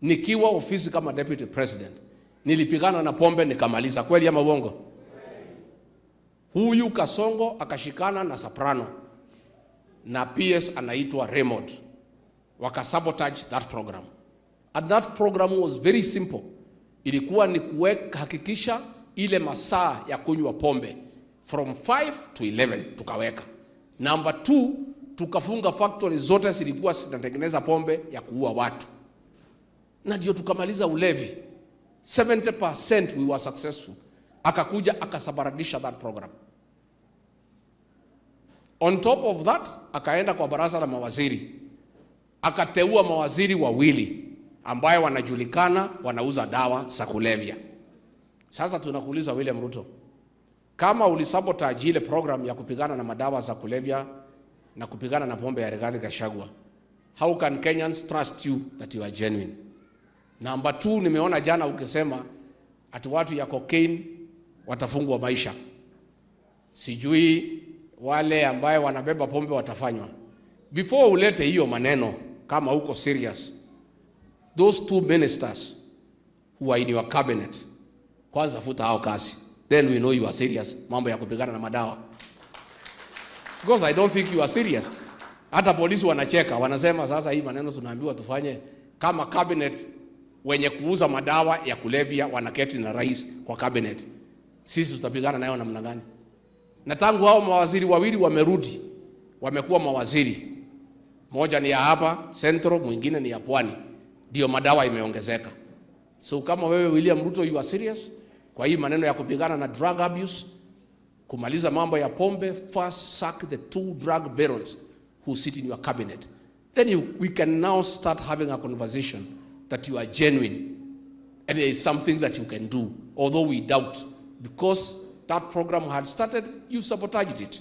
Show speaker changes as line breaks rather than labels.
Nikiwa ofisi kama deputy president, nilipigana na pombe nikamaliza. Kweli ama uongo? Huyu Kasongo akashikana na Soprano na PS anaitwa Raymond, wakasabotage that program. And that program was very simple. Ilikuwa ni kuweka hakikisha ile masaa ya kunywa pombe from 5 to 11 tukaweka. Number 2, tukafunga factory zote zilikuwa zinatengeneza pombe ya kuua watu, na ndio tukamaliza ulevi 70% we were successful. Akakuja akasambaratisha that program. On top of that, akaenda kwa baraza la mawaziri akateua mawaziri wawili ambayo wanajulikana wanauza dawa za kulevya. Sasa tunakuuliza William Ruto, kama ulisabotage ile program ya kupigana na madawa za kulevya na kupigana na pombe ya Rigathi Gachagua, how can Kenyans trust you that you are genuine? Number two, nimeona jana ukisema ati watu ya cocaine watafungwa maisha, sijui wale ambaye wanabeba pombe watafanywa. Before ulete hiyo maneno, kama uko serious, those two ministers who are in your cabinet, kwanza futa hao kazi, then we know you are serious mambo ya kupigana na madawa, because I don't think you are serious. Hata polisi wanacheka, wanasema sasa hii maneno tunaambiwa tufanye kama cabinet, wenye kuuza madawa ya kulevya wanaketi na rais kwa cabinet, sisi tutapigana nayo namna gani? Na tangu hao mawaziri wawili wamerudi, wamekuwa mawaziri, moja ni ya hapa Central, mwingine ni ya Pwani, ndio madawa imeongezeka. So kama wewe William Ruto you are serious kwa hii maneno ya kupigana na drug abuse, kumaliza mambo ya pombe, first sack the two drug barons who sit in your cabinet. Then we can now start having a conversation that you are genuine and there is something that you can do, although we doubt, because that program had started, you sabotaged it.